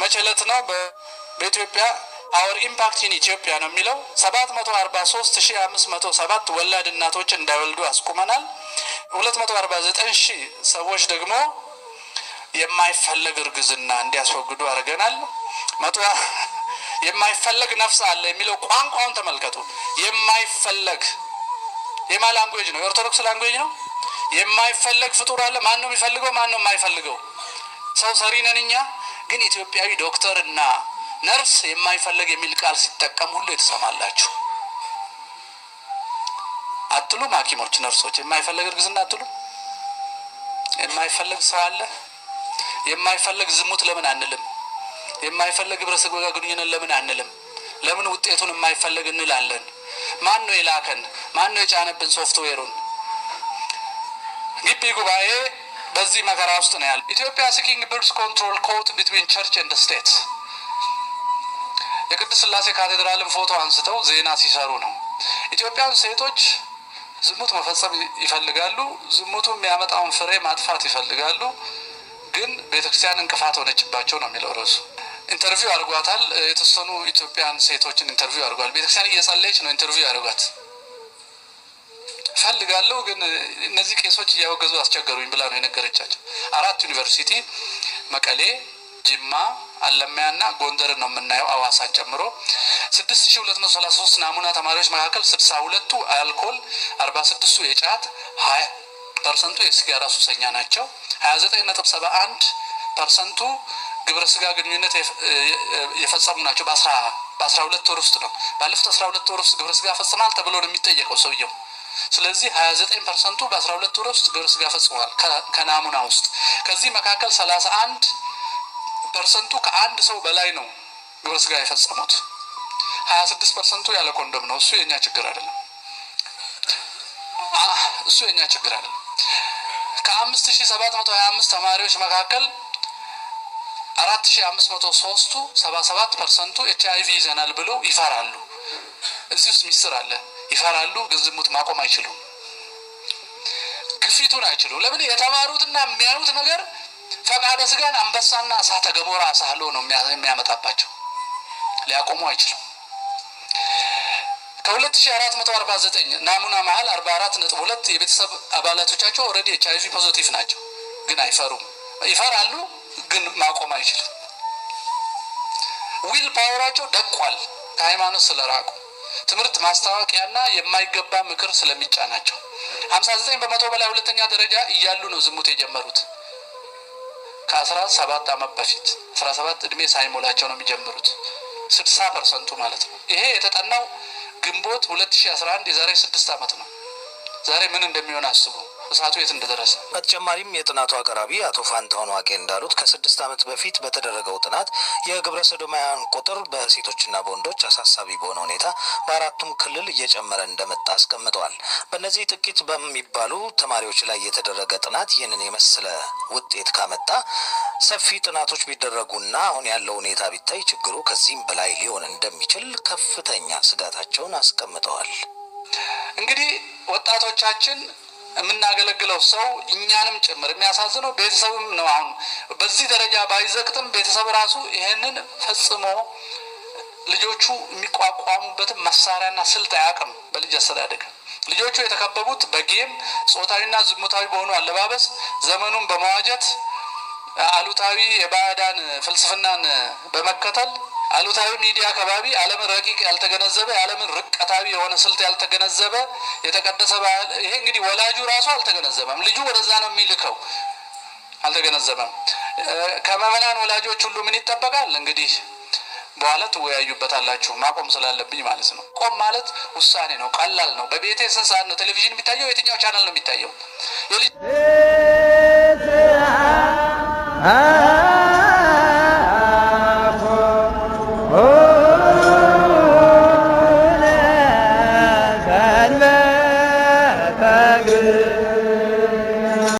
መቼ ዕለት ነው? በኢትዮጵያ our impact in Ethiopia ነው የሚለው። 743,507 ወላድ እናቶች እንዳይወልዱ አስቁመናል። 249,000 ሰዎች ደግሞ የማይፈለግ እርግዝና እንዲያስወግዱ አድርገናል። መቶ የማይፈለግ ነፍስ አለ የሚለው ቋንቋውን ተመልከቱ። የማይፈለግ የማ language ነው? የኦርቶዶክስ language ነው። የማይፈለግ ፍጡር አለ። ማን ነው የሚፈልገው? ማን ነው የማይፈልገው? ሰው ሰሪ ነን እኛ። ግን ኢትዮጵያዊ ዶክተር እና ነርስ የማይፈለግ የሚል ቃል ሲጠቀም ሁሉ የተሰማላችሁ አትሉም? ሐኪሞች ነርሶች የማይፈለግ እርግዝና አትሉም? የማይፈለግ ሰው አለ። የማይፈለግ ዝሙት ለምን አንልም? የማይፈለግ ግብረ ስጋ ግንኙነት ለምን አንልም? ለምን ውጤቱን የማይፈለግ እንላለን? ማን ነው የላከን? ማን ነው የጫነብን ሶፍትዌሩን? ግቢ ጉባኤ በዚህ መከራ ውስጥ ነው ያለ። Ethiopia seeking birth control caught between church and state። የቅድስት ስላሴ ካቴድራልን ፎቶ አንስተው ዜና ሲሰሩ ነው። ኢትዮጵያን ሴቶች ዝሙት መፈጸም ይፈልጋሉ። ዝሙቱ የሚያመጣውን ፍሬ ማጥፋት ይፈልጋሉ። ግን ቤተክርስቲያን እንቅፋት ሆነችባቸው ነው የሚለው ርዕሱ። Interview አድርጓታል። የተወሰኑ ኢትዮጵያን ሴቶችን interview አድርጓል። ቤተክርስቲያን እየጸለየች ነው interview ያደርጓት። ፈልጋለሁ ግን እነዚህ ቄሶች እያወገዙ አስቸገሩኝ ብላ ነው የነገረቻቸው። አራት ዩኒቨርሲቲ መቀሌ፣ ጅማ፣ አለማያና ጎንደርን ነው የምናየው አዋሳን ጨምሮ። 6233 ናሙና ተማሪዎች መካከል 62ቱ አልኮል፣ 46ቱ የጫት፣ 20 ፐርሰንቱ የሲጋራ ሱሰኛ ናቸው። 29.71 ፐርሰንቱ ግብረ ስጋ ግንኙነት የፈጸሙ ናቸው። በ12 ወር ውስጥ ነው። ባለፉት 12 ወር ውስጥ ግብረ ስጋ ፈጽማል ተብሎ ነው የሚጠየቀው ሰውየው። ስለዚህ 29 ፐርሰንቱ በ12 ወር ውስጥ ግብረ ስጋ ፈጽመዋል ከናሙና ውስጥ። ከዚህ መካከል 31 ፐርሰንቱ ከአንድ ሰው በላይ ነው ግብረ ስጋ የፈጸሙት። 26 ፐርሰንቱ ያለ ኮንዶም ነው። እሱ የእኛ ችግር አይደለም። እሱ የእኛ ችግር አይደለም። ከ5725 ተማሪዎች መካከል 4503ቱ፣ 77 ፐርሰንቱ ኤች አይቪ ይዘናል ብለው ይፈራሉ። እዚህ ውስጥ ሚስጥር አለ። ይፈራሉ፣ ግን ዝሙት ማቆም አይችሉም። ግፊቱን አይችሉም። ለምን? የተማሩትና የሚያዩት ነገር ፈቃደ ስጋን አንበሳና እሳተ ገሞራ አሳህሎ ነው የሚያመጣባቸው። ሊያቆሙ አይችሉም። ከ2449 ናሙና መሀል 44.2 የቤተሰብ አባላቶቻቸው already HIV positive ናቸው፣ ግን አይፈሩም። ይፈራሉ፣ ግን ማቆም አይችሉም። Will power ኣቸው ደቋል፣ ከሃይማኖት ስለራቁ፣ ትምህርት ማስታወቂያና የማይገባ ምክር ስለሚጫናቸው። 59% በላይ ሁለተኛ ደረጃ እያሉ ነው ዝሙት የጀመሩት። ከ17 ዓመት በፊት፣ 17 እድሜ ሳይሞላቸው ነው የሚጀምሩት። 60 ፐርሰንቱ ማለት ነው። ይሄ የተጠናው ግንቦት 2011፣ የዛሬ 6 ዓመት ነው። ዛሬ ምን እንደሚሆን አስቡ። እሳቱ የት እንደደረሰ። በተጨማሪም የጥናቱ አቅራቢ አቶ ፋንታሁን ዋቄ እንዳሉት ከ6 ዓመት በፊት በተደረገው ጥናት የግብረ ሰዶማውያን ቁጥር በሴቶችና በወንዶች አሳሳቢ በሆነ ሁኔታ በአራቱም ክልል እየጨመረ እንደመጣ አስቀምጠዋል። በእነዚህ ጥቂት በሚባሉ ተማሪዎች ላይ የተደረገ ጥናት ይህንን የመሰለ ውጤት ካመጣ ሰፊ ጥናቶች ቢደረጉና አሁን ያለው ሁኔታ ቢታይ ችግሩ ከዚህም በላይ ሊሆን እንደሚችል ከፍተኛ ስጋታቸውን አስቀምጠዋል። እንግዲህ ወጣቶቻችን፣ የምናገለግለው ሰው እኛንም ጭምር የሚያሳዝነው ቤተሰብም ነው። አሁን በዚህ ደረጃ ባይዘቅጥም ቤተሰብ ራሱ ይሄንን ፈጽሞ ልጆቹ የሚቋቋሙበትን መሳሪያና ስልት አያውቅም። በልጅ አስተዳደግ ልጆቹ የተከበቡት በ game፣ ጾታዊና ዝሙታዊ በሆኑ አለባበስ፣ ዘመኑን በመዋጀት፣ አሉታዊ የባዕዳን ፍልስፍናን በመከተል፣ አሉታዊ ሚዲያ ከባቢ፣ ዓለምን ረቂቅ ያልተገነዘበ፣ የዓለምን ርቀታዊ የሆነ ስልት ያልተገነዘበ፣ የተቀደሰ ባህል፣ ይሄ እንግዲህ ወላጁ ራሱ አልተገነዘበም። ልጁ ወደዛ ነው የሚልከው፣ አልተገነዘበም። ከምዕመናን ወላጆች ሁሉ ምን ይጠበቃል? እንግዲህ በኋላ ትወያዩበታላችሁ። ማቆም ስላለብኝ ማለት ነው። ቆም ማለት ውሳኔ ነው፣ ቀላል ነው። በቤቴ ስንት ሰዓት ነው ቴሌቪዥን የሚታየው? የትኛው ቻናል ነው የሚታየው? የልጅ